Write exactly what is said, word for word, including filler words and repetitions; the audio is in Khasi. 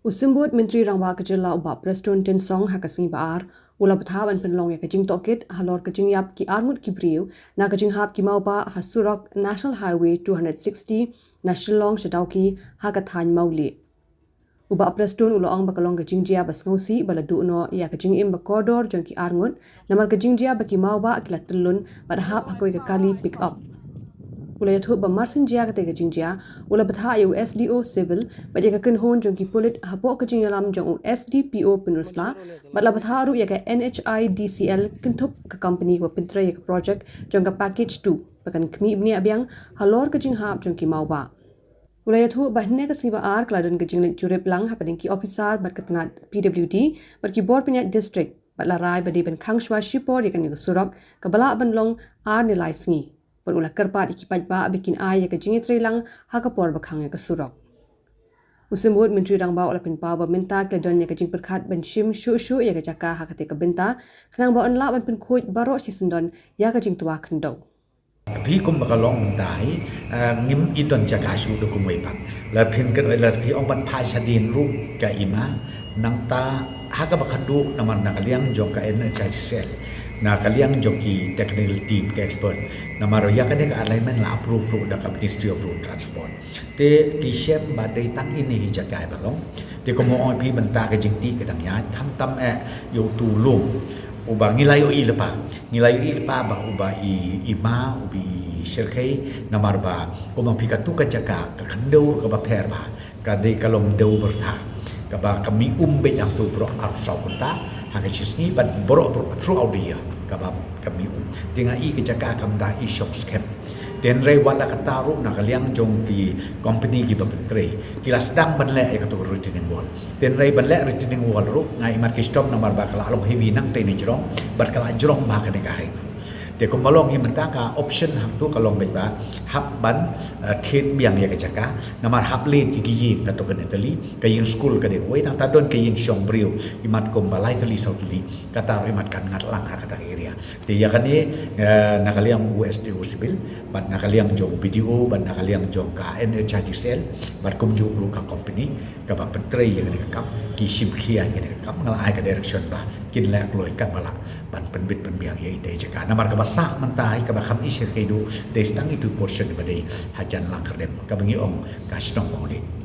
U Symbud Myntri Rangbah ka Jylla u Bah Prestone Tynsong ha ka sngi Ba-ar u la bthah ban pynlong ïa ka jingtohkit halor ka jingïap ki arngut ki briew na ka jinghap ki mawbah ha surok National Highway two hundred sixty na Shillong sha Dawki ha ka thaiñ Mawlieh. U Bah Prestone u la ong ba ka long ka jingjia ba sngewsih ba la duh noh ïa ka jingim ba kordor jong ki arngut namar ka jingjia ba ki mawbah ki la tyllun bad hap ha kawei ka kali pick up. U la ïathuh ba marsynjia kata ka jingjia u la bthah ïa u S D O Civil bad ïa ka kynhun jong ki pulit hapoh ka jingïalam jong u S D P O Pynursla bad la bthah ruh ïa ka N H I D C L kynthup ka company kaba pyntrei ïa ka project jong ka package two ba kan khmih bniah biang halor ka jinghap jong ki mawbah. U la ïathuh ba hynne ka sngi Ba-ar ka la don ka jingleit jurip lang hapdeng ki ophisar bad ka tnat P W D bad ki bor pynïaid district bad la rai ba dei ban khang shuwa shipor ïa kane ka surok kaba lah ban long ar ne lai sngi. Bad u la kyrpad ïa ki paidbah ba kin ai ïa ka jingïatreilang ha ka por ba khang ïa ka surok. U Symbud Myntri Rangbah u la pynpaw ba mynta ki la don ïa ka jingpyrkhat ban shim shuh shuh ïa ka jaka ha kata ka bynta khnang ba yn lah ban pynkhuid baroh shi syndon ïa ka jingtwa khyndew. Phi kum ba ka long mynta hi, eh, ngim i don jaka shuh da kumwei pat. La phin kyrwai la phi ong ban phai shadien ruh ka i ma nangta ha kaba khadduh namar na ka liang jong ka N H I D C L, na ka liang jong ki technical team, ki expert, namar ïa kane ka alignment la approve ruh da ka Ministry of Road Transport. Te ki shem ba dei tang ine hi jaka ba long. Te kumba ong phi mynta ka jingtih ka dang ïaid, khamtam eh ïa utu u lum uba ngi la ïohi lypa. Ngi la ïohi lypa ba uba i, i ma uba i shyrkhei namar ba kumba phi katu ka jaka ka khyndew kaba pher ba ka dei ka long dew byrtha kaba ka mih um beit hangtu baroh arphew saw kynta ha ka shisngi bad baroh, baroh throughout the year kaba ka mih um. Te nga i ka jaka kam da i shong skhem. Te hynrei wat la katta ruh na ka liang jong ki company kiba pyntrei ki la sdang ban leh ïa katu ka retaining wall. Te hynrei ban leh retaining wall ruh nga i mat ki shitom namar ba ka la long heavy nangtei na jrong bad ka la jrong bha kane ka height. Te kumba long hi mynta ka option hangtu ka long beit ba hap ban, eh, thied biang ïa ka jaka namar hap leit ïa ki ïing katu kane tylli, ka ïing skul ka dei kawei, nangta don ka ïing shong briew i mat kumba lai tylli saw tylli, kata ruh i mat kan ngat lang ha kata ka area. Te ïa kane, eh, na ka liang u S D O Civil bad na ka liang jong u B D O bad na ka liang jong ka N H I D C L bad kumjuh ruh ka company kaba pyntrei ïa kane ka kam ki shim khia ïa kane ka kam, nga la ai ka direction ba kin leh kloi katba lah ban pynbit pynbiang ïa ita i jaka. Namar kaba sah mynta hi kaba kham i shyrkhei duh dei tang itu portion ba dei hajan Langkyrdem kaba ngi ong ka shnong Mawlieh.